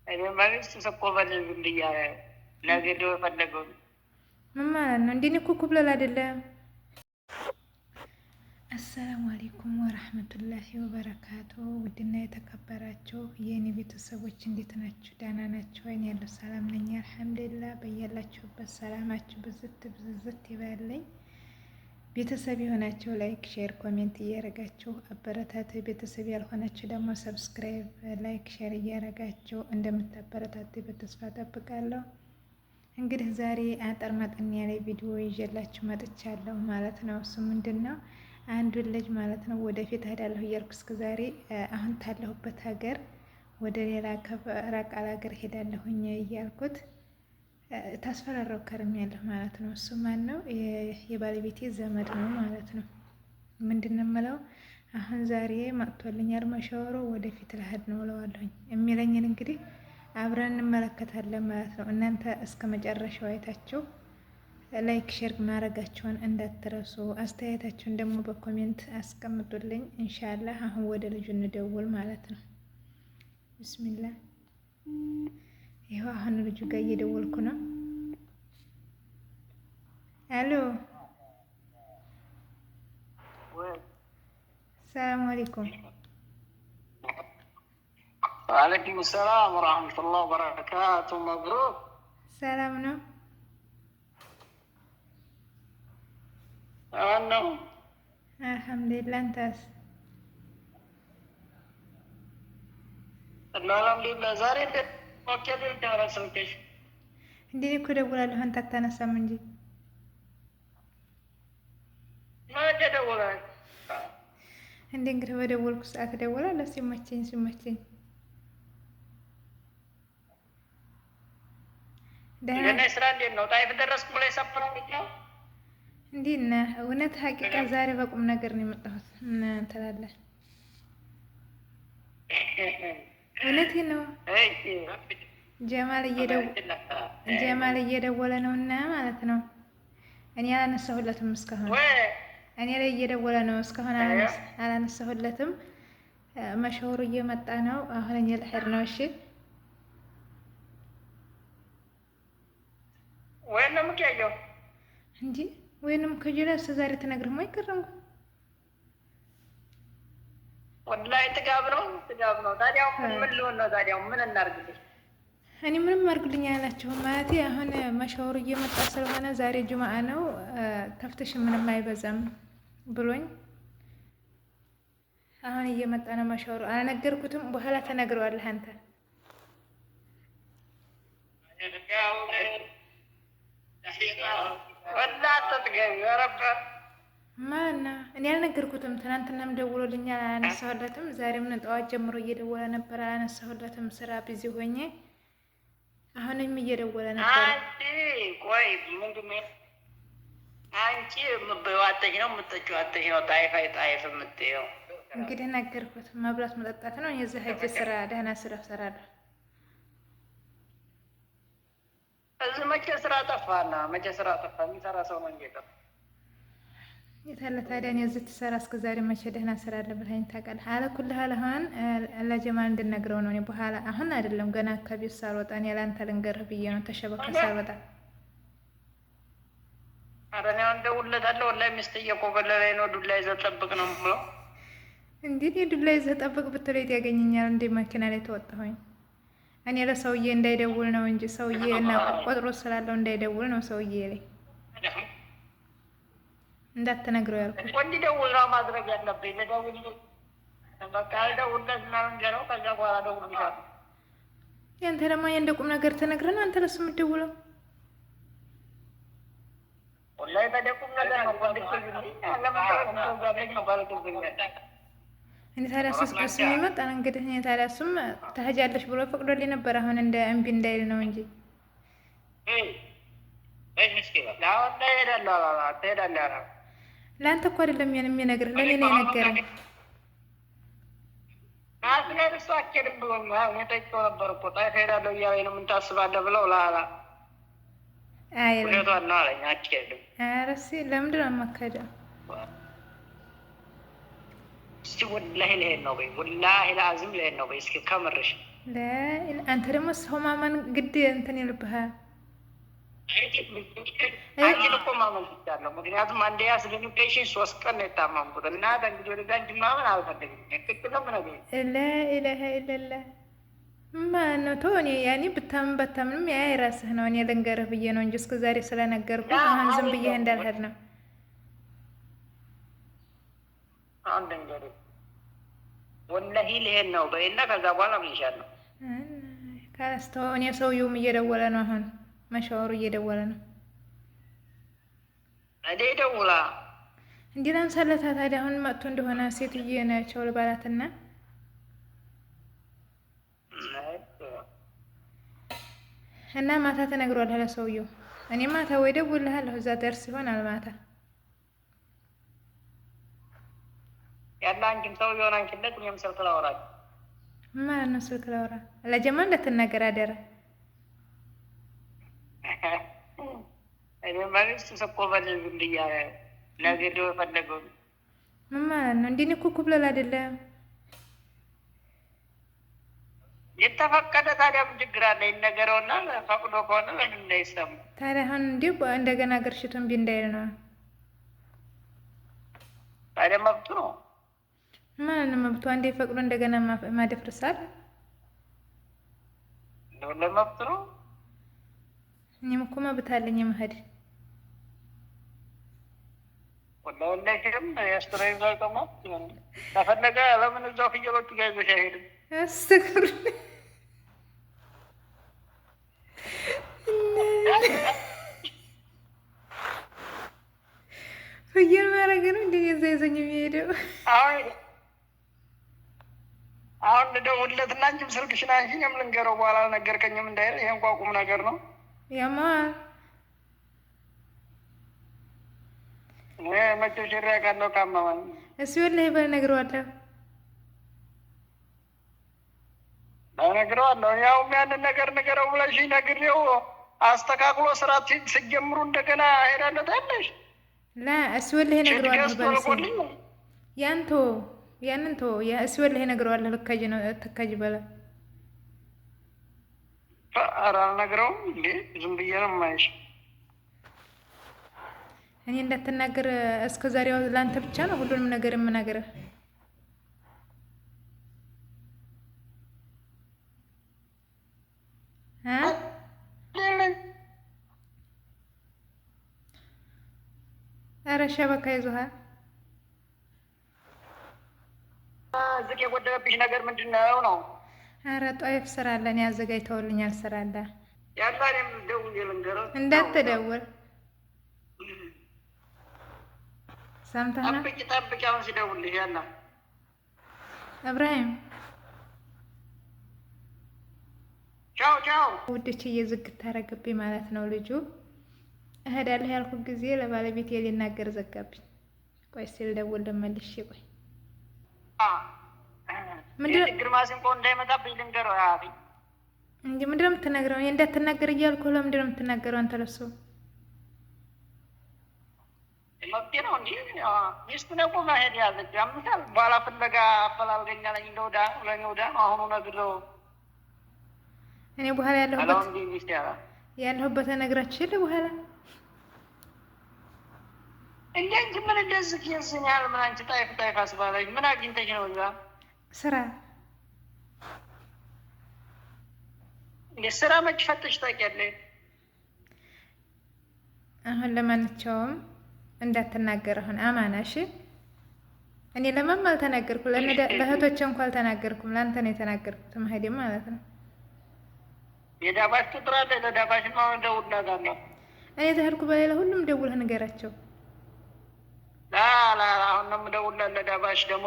እኔማ ሚስቱ ስኮበልል ዝም ብዬ ነግሬው የፈለገው ምን ማለት ነው? እንዴ እኔ እኮ ኩብለል አይደለም። السلام عليكم ورحمة الله وبركاته። ውድና የተከበራችሁ የእኔ ቤተሰቦች እንዴት ናችሁ? ደህና ናችሁ? እኔ ያለው ሰላም ነኝ الحمد لله። በያላችሁበት ሰላማችሁ ብዝት ብዝዝት ይበልኝ። ቤተሰብ የሆናችሁ like፣ share፣ comment እያደረጋችሁ አበረታቱ። ቤተሰብ ያልሆናችሁ ደግሞ subscribe፣ like፣ share እያደረጋችሁ እንደምታበረታቱ በተስፋ ጠብቃለሁ። እንግዲህ ዛሬ አጠር መጠን ያለ ቪዲዮ ይዤላችሁ መጥቻለሁ ማለት ነው። እሱ ምንድን ነው አንዱን ልጅ ማለት ነው ወደፊት እሄዳለሁ እያልኩ እስከ ዛሬ አሁን ታለሁበት ሀገር ወደ ሌላ ራቅ ያለ ሀገር ሄዳለሁኝ እያልኩት ታስፈራራው ከርሜያለሁ ማለት ነው። እሱ ማን ነው? የባለቤቴ ዘመድ ነው ማለት ነው። ምንድን ነው የምለው አሁን ዛሬ መጥቶልኛል መሻወሮ ወደፊት ልሄድ ነው እለዋለሁኝ። የሚለኝን እንግዲህ አብረን እንመለከታለን ማለት ነው። እናንተ እስከ መጨረሻው አይታችሁ like share ማድረጋችሁን እንዳትረሱ። አስተያየታችሁን ደግሞ በ comment አስቀምጡልኝ። إن شاء الله አሁን ወደ ልጁ እንደውል ማለት ነው። بسم الله ይኸው አሁን ልጁ ጋር እየደወልኩ ነው። አሎ ሰላም አለይኩም። ወአለይኩም ሰላም ወራህመቱላህ ወበረካቱ። መብሩክ። ሰላም ነው። ነው አልሐምዱሊላህ። አንተስ? አልሐምዱሊላህ። ዛሬ እንዴ እኮ እደውላለሁ አንተ አታነሳም እንጂ። እንዴ እንግዲህ በደወልኩ ሰዓት እደውላለሁ። ሲመቸኝ ሲመቸኝ ስራ እንዴት ነው? ጣይፍ ደረስኩ ብለህ ሰፍራ እንዴት ነህ? እውነት ሀቂቃ ዛሬ በቁም ነገር ነው የመጣሁት። ምን ትላለህ? እውነቴ ነው። ጀማል እየደወለ ነው እና ማለት ነው። እኔ አላነሳሁለትም እስካሁን። እኔ ላይ እየደወለ ነው እስካሁን አላነሳሁለትም። መሻወሩ እየመጣ ነው። አሁን እኔ ልሄድ ነው። እሺ እንጂ ወይንም ከጀላ እስከ ዛሬ ተነግረህም አይቀርም። ወላሂ ጥጋብ ነው ጥጋብ ነው። ታዲያ ምን ልሆን ነው? ታዲያ ምን እናድርግልሽ? እኔ ምንም አድርጉልኝ አላችሁም። ማለቴ አሁን መሻወሩ እየመጣ ስለሆነ ዛሬ ጁምአ ነው፣ ተፍትሽ ምንም አይበዛም ብሎኝ አሁን እየመጣ ነው መሻወሩ። አልነገርኩትም፣ በኋላ ተነግረዋለህ አንተ። ማና እኔ አልነገርኩትም። ትናንትናም ደውሎልኛል፣ አላነሳሁለትም። ዛሬም ጠዋት ጀምሮ እየደወለ ነበር፣ አላነሳሁለትም። ስራ busy ሆኜ አሁንም እየደወለ ነበር። አንቺ ቆይ ምንድን ነው አንቺ የምትበይው አጥተሽ ነው የምትጠጪው አጥተሽ ነው ጣይፍ ጣይፍ የምትይው? እንግዲህ ነገርኩት፣ መብላት መጠጣት ነው። የዚህ ሂጅ ስራ ደህና ስራ እሰራለሁ። እዚህ መቼ ስራ ጠፋና? መቼ ስራ ጠፋ? የሚሰራ ሰው ነው እንጂ የጠፋ። የታለ ታዲያ? እኔ እዚህ ትሰራ እስከ ዛሬ መቼ ደህና ስራ አለ ብለኸኝ ታውቃለህ? አለኩልህ አሁን ለጀማል እንድነግረው ነው። እኔ በኋላ አሁን አይደለም ገና ከቤት ሳልወጣ እኔ ለአንተ ልንገርህ ብዬ ነው ተሸበከ ሳልወጣ። ኧረ እኔ አሁን እደውልለታለሁ። ወላሂ ሚስት እየኮበለለኝ ነው። ዱላ ይዘህ ጠብቅ ነው የምለው። እንዴ እኔ ዱላ ይዘህ ጠብቅ ብትለው የት ያገኘኛል? እንዴ መኪና ላይ ተወጣሁኝ። እኔ ለሰውዬ እንዳይደውል ነው እንጂ ሰውዬ እና ቆጥሮ ስላለው እንዳይደውል ነው ሰውዬ ላይ እንዳትነግረው ያልኩት። እንዲደውል ነው ማድረግ ያለብኝ። ልደውል በቃ ልደውልለት እና ልንገረው። ከዛ በኋላ እደውልልሻለሁ። ያንተ ደግሞ የእንደ ቁም ነገር ተነግረህ ነው አንተ ለሱ የምትደውለው። ወላሂ በደቁም ነገር ነው። እኔ ታዲያ እሱ የሚመጣ ነው እንግዲህ። እኔ ታዲያ እሱም ትሄጃለሽ ብሎ ፈቅዶልኝ ነበር። አሁን እንደ እምቢ እንዳይል ነው እንጂ ለአንተ እኮ አይደለም ያን የሚነግርህ ለእኔ ነው የነገረኝ። እሱ አትሄድም ብሎኛል። እኔ ጠይቄው ነበር እኮ ጣይፍ እሄዳለሁ እያለኝ ነው። ምን ታስባለህ ብለው ላላ እውነቷን ነው አለኝ። አትሄድም። ኧረ እስኪ ለምንድን ነው የማትሄደው? እስኪ ወላሂ ልሄድ ነው በይ፣ ወላሂ ለአዝም ልሄድ ነው በይ። እስኪ ከምርሽ አንተ ደግሞ ሰው ማመን ግድ እንትን ይልብሃል። አንቺን እኮ ማመን ትቻለሁ። ምክንያቱም አንዴ አስደንቀሽኝ 3 ቀን ነው የታመምኩት እና ከእንግዲህ ወደዛ አንቺን ማመን አልፈልግም። ትክክል ነው የምነግርሽ። ላኢላሀ ኢለላህ ማነው ተው። እኔ ያኔ ብታምን ባታምንም ያ የራስህ ነው። እኔ ልንገርህ ብዬ ነው እንጂ እስከ ዛሬ ስለነገርኩህ አሁን ዝም ብዬህ እንዳልሄድ ነው። አሁን ልንገርህ ወላሂ ልሄድ ነው በይና ከዛ በኋላ አምንሻለሁ። ካላስተው እኔ ሰውየውም እየደወለ ነው አሁን መሻወሩ እየደወለ ነው። እኔ ደውላ እንዲህ ላንሳለታ ታዲያ አሁን መጥቶ እንደሆነ ሴትዬ ናቸው ልባላትና እና ማታ ተነግሯል ለሰውየው። እኔ ማታ ወይ ደውልልሃለሁ እዛ ደርስ ይሆናል ማታ ያለ አንቺም ሰውየውን አንቺነት እኔም ስልክ ላወራችሁ ማለት ነው። ስልክ ላወራ ለጀማ እንዳትናገር አደራ። እኔ ማለት ስኮበል ዝም ብያ ነግሬው የፈለገው ምን ማለት ነው? እንዲህ እኔ እኮ ኩብለል አይደለም የተፈቀደ ታዲያ ምን ችግር አለ? ይነገረውና ፈቅዶ ከሆነ ለምን እንዳይሰማ ታዲያ አሁን እንዲህ እንደገና ገርሽቶ እምቢ እንዳይል ነው ታዲያ መብቱ ነው ማለት ነው። መብቱ አንዴ ፈቅዶ እንደገና ማደፍርሳል ለመብቱ ነው። እኔም እኮ መብት አለኝ የመሄድ። ወላሂ ያስተራይዛል ደግሞ ከፈለገ ለምን እዛው ፍየሎቹ ጋር ይዞሽ አይሄድም? አስተግፍር ፍየል ማድረግ ነው እንደ እዛ ይዞኝ የሚሄደው። አሁን ልደውልለትና አንቺም ስልክሽን አንሺ፣ እኔም ልንገረው በኋላ አልነገርከኝም እንዳይል። ይሄ እንኳ ቁም ነገር ነው። ያማ መቼ ሽሬ አውቃለሁ ካመመኝ። እሱ ወላሂ በል እነግረዋለሁ፣ እነግረዋለሁ። ያውም ያንን ነገር ንገረው ብለሽኝ ነግሬው አስተካክሎ ስራ ስትጀምሩ እንደገና ሄዳለሁ ታያለሽ። ላ እሱ ወላሂ እነግረዋለሁ በል ያን ተወው፣ ያንን ተወው። እሱ ወላሂ እነግረዋለሁ። ልካጅ ነው ትካጅ በላ። ኧረ አልነግረውም እንዴ ዝም ብዬ ነው የማይሽ። እኔ እንዳትናገር እስከ ዛሬው ለአንተ ብቻ ነው ሁሉንም ነገር የምነግርህ። ኧረ ሸበካ ይዞሃል። ዝቅ የጎደለብሽ ነገር ምንድን ነው ነው? ኧረ ጧይፍ ስራ አለ፣ እኔ አዘጋጅተውልኛል ስራ አለ። ያላ እኔም ደውዬ ልንገረው። እንዳትደውል ሰምተህ ነው። ጠብቂ ጠብቂ፣ አሁን ሲደውልልሽ ያላ እብራሂም ቻው ቻው። ውዶች እየዝግት ታረገብኝ ማለት ነው ልጁ። እሄዳለሁ ያልኩት ጊዜ ለባለቤቴ ሊናገር ዘጋብኝ። ቆይ ሲል ደውል መልሼ ቆይ ችግር ማሲንቆ እንዳይመጣብኝ ልንገረው። እንጂ ምንድን ነው የምትናገረው? እኔ እንዳትናገር እያልኩህ ለምንድን ነው የምትናገረው? አንተ ለብሶ መብቴ ነው እንጂ ሚስቱ ነው እኮ መሄድ ያለች ያምታል። በኋላ ፍለጋ አፈላልገኛ ነኝ እንደው ዳ ለኛው ዳ ነው አሁኑ ነግሬው እኔ በኋላ ያለሁበት ያለሁበት እነግራችሁ የለ በኋላ እንደ አንቺ ምን እንደዚህ የዝን ያህል ምን አንቺ ጣይፍ ጣይፍ አስባለች ምን አግኝተሽ ነው እዛ ስራ እንደ ስራ መች ፈተሽ ታውቂያለሽ? አሁን ለማንኛውም እንዳትናገር አሁን አማና። እሺ እኔ ለማም አልተናገርኩም፣ ለእህቶቼ እንኳ አልተናገርኩም። ለአንተ ነው የተናገርኩት መሄዴ ማለት ነው። የዳባሽ ቁጥር አለ። ለዳባሽማ አሁን እደውልላታለሁ። እኔ ተሄድኩ በሌላ ሁሉም ደውለህ ንገራቸው። ላ አሁን ነው የምደውልላት ለዳባሽ ደግሞ።